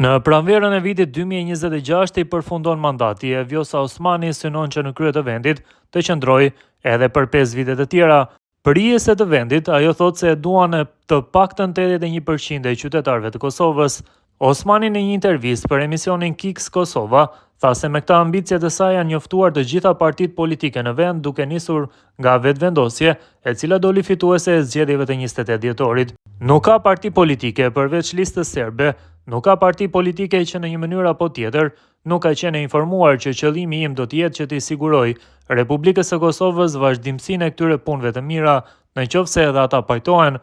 Në pranverën e vitit 2026 i përfundon mandati e Vjosa Osmani synon që në krye të vendit të qëndrojë edhe për 5 vite të tjera. Prijëse të vendit, ajo thotë se e duan të paktën 81% e qytetarëve të Kosovës. Osmani në një intervistë për emisionin Kiks Kosova tha se me këtë ambicie të saj janë njoftuar të gjitha partitë politike në vend duke nisur nga Vetëvendosje, e cila doli fituese e zgjedhjeve të 28 dhjetorit. Nuk ka parti politike përveç listës serbe, nuk ka parti politike që në një mënyrë apo tjetër nuk ka qenë e informuar që qëllimi im do të jetë që t'i siguroj Republikës së Kosovës vazhdimësinë e këtyre punëve të mira, në qoftë se edhe ata pajtohen,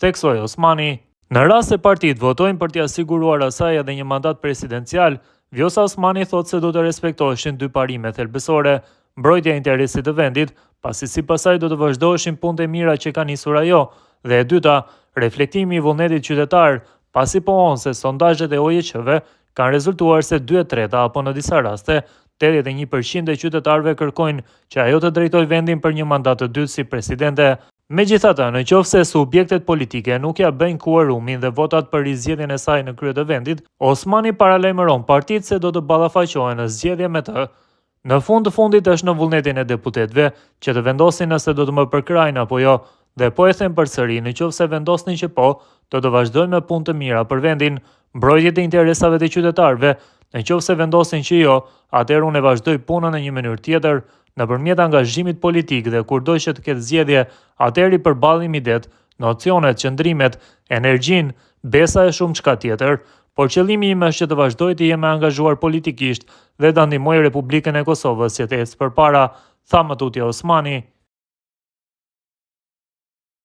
theksoi Osmani. Në rast se partitë votojnë për t'ia siguruar asaj edhe një mandat presidencial, Vjosa Osmani thotë se do të respektoheshin dy parime thelbësore, mbrojtja e interesit të vendit, pasi sipas saj do të vazhdoheshin punët e mira që ka nisur ajo, dhe e dyta, reflektimi i vullnetit qytetar, pasi pohon se sondazhet e OJQ-ve kanë rezultuar se 2/3 apo në disa raste 81% e qytetarëve kërkojnë që ajo të drejtojë vendin për një mandat të dytë si presidente. Megjithatë, në qoftë se subjektet politike nuk ia bëjnë kuorumin dhe votat për rizgjedhjen e saj në krye të vendit, Osmani paralajmëron partitë se do të ballafaqohen në zgjedhje me të. Në fund të fundit është në vullnetin e deputetëve që të vendosin nëse do të më përkrahin apo jo, dhe po e them përsëri, në qoftë se vendosni që po, do të vazhdoj me punë të mira për vendin, mbrojtje të interesave të qytetarëve, në qoftë se vendosin që jo, atëherë unë e vazhdoj punën në një mënyrë tjetër, nëpërmjet angazhimit politik dhe kurdo që të ketë zgjedhje, atëherë i përballim idetë, nocionet, qëndrimet, energjinë, besa e shumë çka tjetër. Por qëllimi im është që të vazhdoj të jem e angazhuar politikisht dhe ta ndihmoj Republikën e Kosovës që të ecë përpara, tha më tutje Osmani.